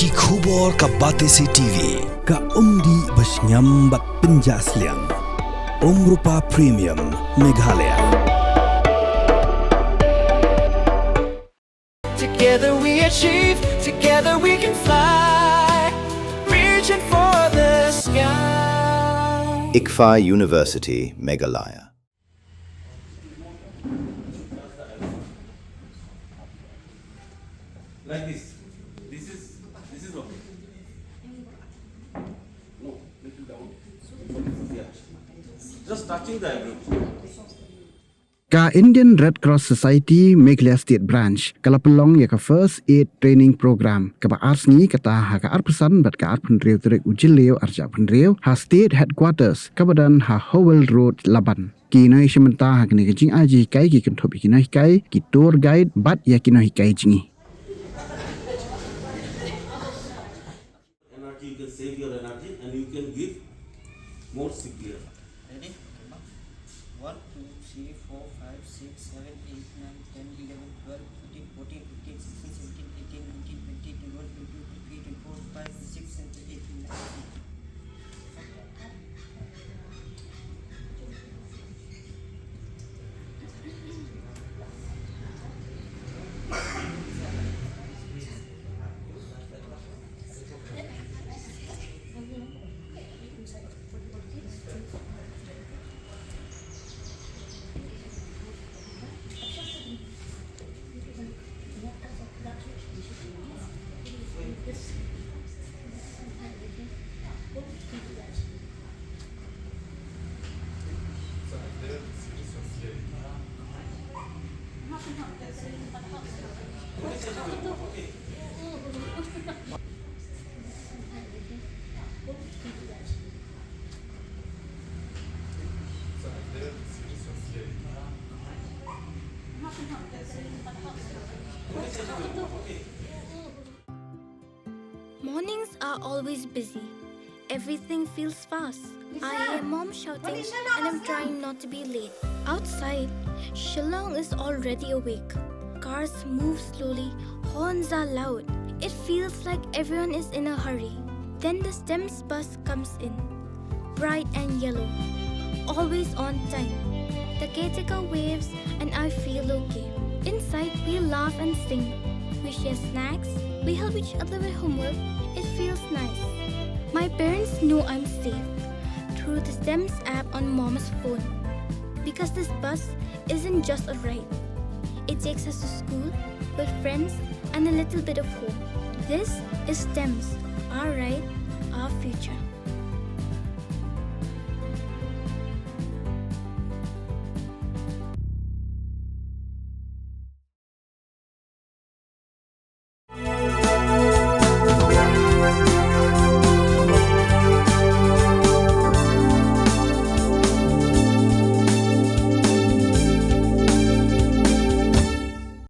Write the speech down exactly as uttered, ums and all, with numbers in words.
Ki khubor ka Batesi T V, ka umdih ba shngiam bad pynjah sliang. Umrupa Premium, Meghalaya. Together we achieve, together we can fly, reaching for the sky. ICFAI University, Meghalaya. Like this. This is, this is okay. No, little down. Yeah. Just touching the eyebrow. Ka Indian Red Cross Society Meghalaya State Branch ka la pynlong ïa ka First Aid Training Program kaba ar sngi, kata ha ka arphew san bad ka arphew hynriew tarik u Jylliew arhajar arphew hynriew, ha State Headquarters kaba don ha Howell Road, Laban. Ki nongïashim bynta ha kane ka jingai jinghikai ki kynthup ïa ki nonghikai, ki tour guide bad ïa ki nonghikai jinghi. Energy, you can save your energy and you can give more C P R. Ready? One, two, three, four, five, six, seven, eight, nine, ten, eleven, twelve, thirteen, fourteen, fifteen, sixteen, seventeen, eighteen, nineteen, twenty, twenty-one, twenty-two, twenty-three, twenty-four, twenty-five, twenty-six, twenty-seven, twenty-eight, twenty-nine, twenty. Mornings are always busy. Everything feels fast. I hear mom shouting and I'm trying not to be late. Outside, Shillong is already awake. Cars move slowly, horns are loud. It feels like everyone is in a hurry. Then the STEMS bus comes in, bright and yellow, always on time. The caretaker waves and I feel okay. Inside, we laugh and sing. We share snacks. We help each other with homework. It feels nice. My parents know I'm safe through the STEMS app on mom's phone. Because this bus isn't just a ride. It takes us to school, with friends, and a little bit of home. This is STEMS, our ride, our future.